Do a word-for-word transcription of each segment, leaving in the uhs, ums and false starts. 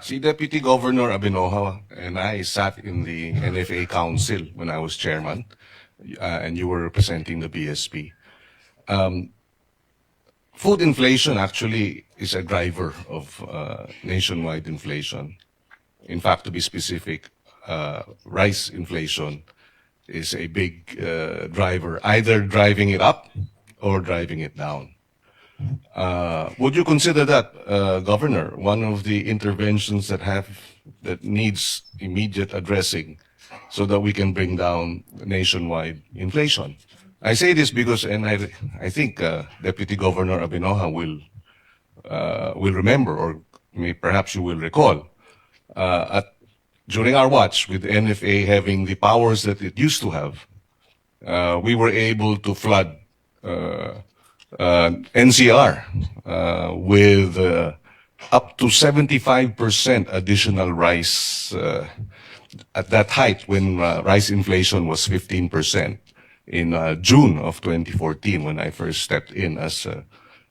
Si Deputy Governor Abenoja and I sat in the N F A Council when I was chairman, uh, and you were representing the B S P. Um, food inflation actually is a driver of, uh, nationwide inflation. In fact, to be specific, uh, rice inflation is a big, uh, driver, either driving it up or driving it down. Uh, would you consider that, uh, Governor, one of the interventions that have, that needs immediate addressing so that we can bring down nationwide inflation? I say this because, and I, I think, uh, Deputy Governor Abenoja will, uh, will remember, or may, perhaps you will recall, uh, at, during our watch, with N F A having the powers that it used to have, uh, we were able to flood, uh, uh, N C R, uh, with, uh, up to seventy-five percent additional rice, uh, at that height when, uh, rice inflation was fifteen percent in, uh, June of twenty fourteen, when I first stepped in as, uh,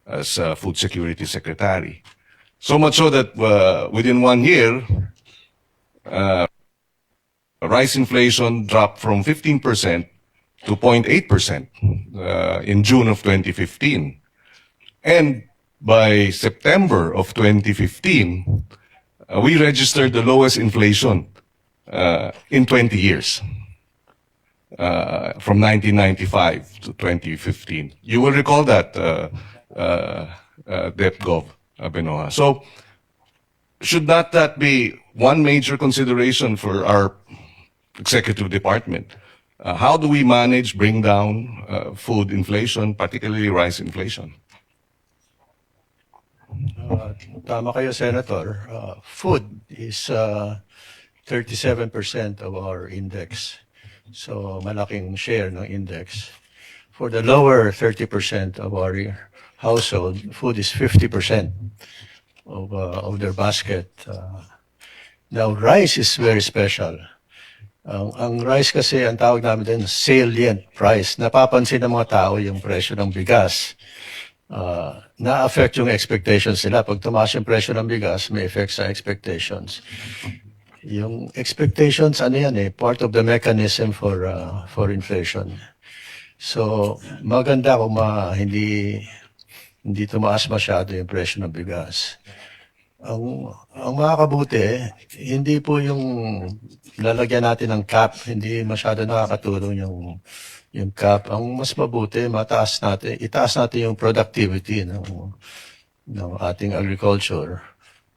as, uh, Food Security Secretary. So much so that, uh, within one year, uh, rice inflation dropped from fifteen percent to zero point eight percent, uh, in June of twenty fifteen. And by September of twenty fifteen, uh, we registered the lowest inflation, uh, in twenty years, uh, from nineteen ninety-five to twenty fifteen. You will recall that, uh, uh, uh, Dep Gov, uh, Benoit. So, should not that be one major consideration for our executive department? Uh, how do we manage, bring down, uh, food inflation, particularly rice inflation? Uh, tama kayo, Senator. Uh, food is, uh, thirty-seven percent of our index. So, malaking share ng index. For the lower thirty percent of our household, food is fifty percent of, uh, of their basket. Uh, now, rice is very special. Ang, ang rice kasi, ang tawag namin din, salient price. Napapansin ng mga tao yung presyo ng bigas. Ah, na-affect yung expectations nila. Pag tumaas yung presyo ng bigas, may effect sa expectations. Yung expectations, ano yan eh, part of the mechanism for, ah, for inflation. So, maganda kung ma-, hindi, hindi tumaas masyado yung presyo ng bigas. Ang, ang makakabuti, hindi po yung lalagyan natin ng cap, hindi masyado nakakatulong yung, yung cap. Ang mas mabuti, mataas natin, itaas natin yung productivity ng, ng ating agriculture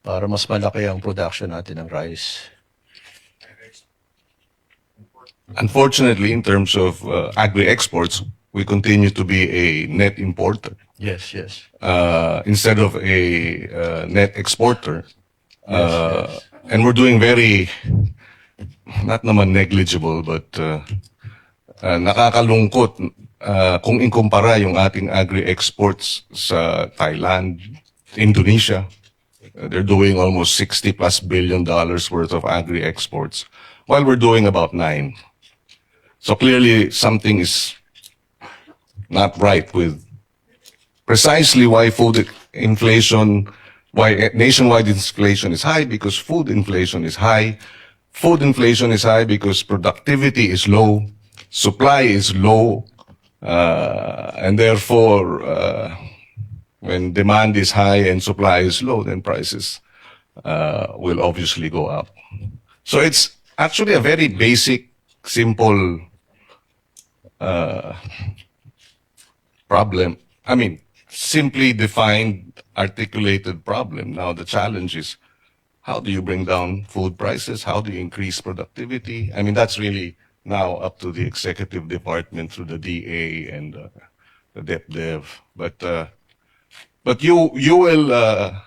para mas malaki ang production natin ng rice. Unfortunately, in terms of, uh, agri-exports, we continue to be a net importer. Yes, yes. Uh, instead of a, uh, net exporter. Yes, uh, yes. And we're doing very, not naman negligible, but, uh, uh, nakakalungkot, uh, kung ikumpara yung ating agri-exports sa Thailand, Indonesia. Uh, they're doing almost sixty plus billion dollars worth of agri-exports, while we're doing about nine. So clearly, something is not right with precisely why food inflation, why nationwide inflation is high, because food inflation is high. Food inflation is high because productivity is low, supply is low, uh, and therefore, uh, when demand is high and supply is low, then prices, uh, will obviously go up. So it's actually a very basic, simple, uh, problem. I mean, simply defined, articulated problem. Now the challenge is, how do you bring down food prices? How do you increase productivity? I mean, that's really now up to the executive department through the D A and, uh, the DepDev. But, uh, but you, you will, uh,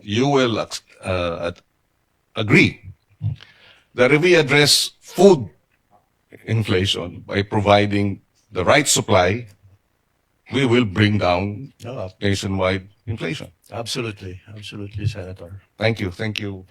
you will ac-, uh, at-, agree that if we address food inflation by providing the right supply, we will bring down, uh, nationwide inflation. Absolutely. Absolutely, Senator. Thank you. Thank you.